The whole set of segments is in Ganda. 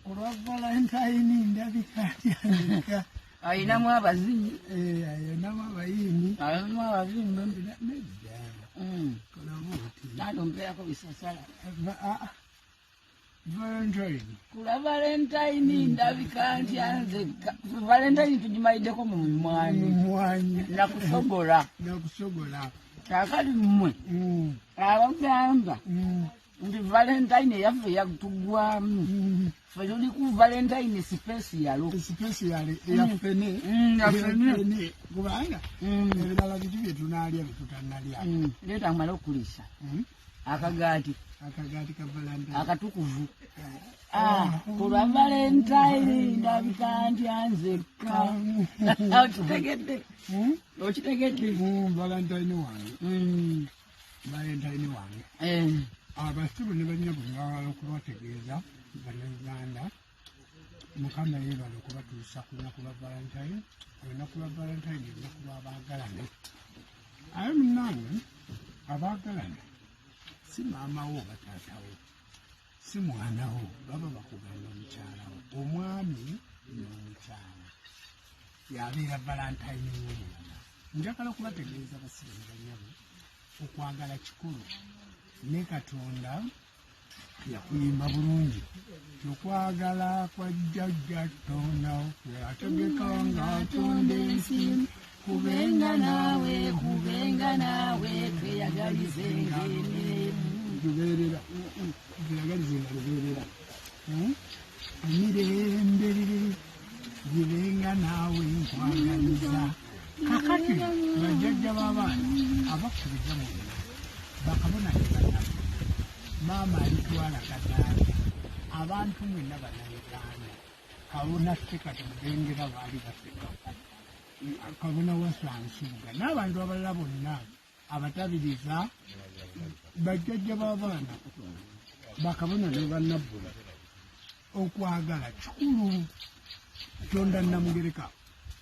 Ku lwa Valentine ndabika ntya? Ayinamu abazinyi. Eh, ayinamu abayimbi. Ayinamu abayimbi. Nedda. Kola bwoti. Nange ompeerako bisasala. Ah, ah. Valentine. Ku lwa Valentine ndabika ntya nzekka? Valentine tugimayiddeko mu mwanyi. Mu mwanyi. Nakusogola. Nakusogola. Kaakati mmwe abagamba nti Valentine eyaffe yatugwamu, ffe tuli ku Valentine special. Special eyaffene. Yaffene. Kubanga ebirala biki bye tunaalya bye tutannalya? Leeta nmale okuliisa akagaati. Akagaati ka Valentine. Akatukuvu. Ah, ku lwa Valentine ndabika ntya nzekka? Okitegedde? Okitegedde? Valentine wange. Valentine wange. Abasiru ne bannyabo, njagala okubategeeza, Bannayuganda, Mukama yeebale okubatuusa ku lunaku lwa Valentine. Olunaku lwa Valentine olunaku lw'abaagalana. Aye munnange, abaagalana si maama wo oba taatawo, si mwana wo, baba bakugamba mukyalawo. Omwami n'omukyala yabeera Valentine w'omulala. Njagala okubategeeza, basiru ne bannyabo, okwagala kikulu, ne Katonda yakuyimba bulungi. Okwagala kwa jjajja Tonda ategeka nga atonda ensi. Kubenga naawe, kubenga naawe, tweyagalizenga emirembe. Lubeerera, tweyagalizenga lubeerera. Emirembe gibenga naawe, nkwagaliza. Kakati bajjajja b'abaana abakkiriza mwenna, bakabona ne bannabbi, maama alitwala kadaali, abantu mwenna Bannayuganda, kabona Sekati Mubengera, baali baseka, kabona wasansubuga n'abantu abalala bonna abatabiriza, bajjajja b'abaana, bakabona ne bannabbula, okwagala kikulu. Tonda Namugereka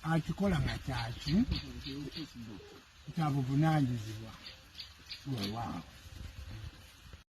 akikola nga kyaki kya buvunaanyizibwa. Weewaawo.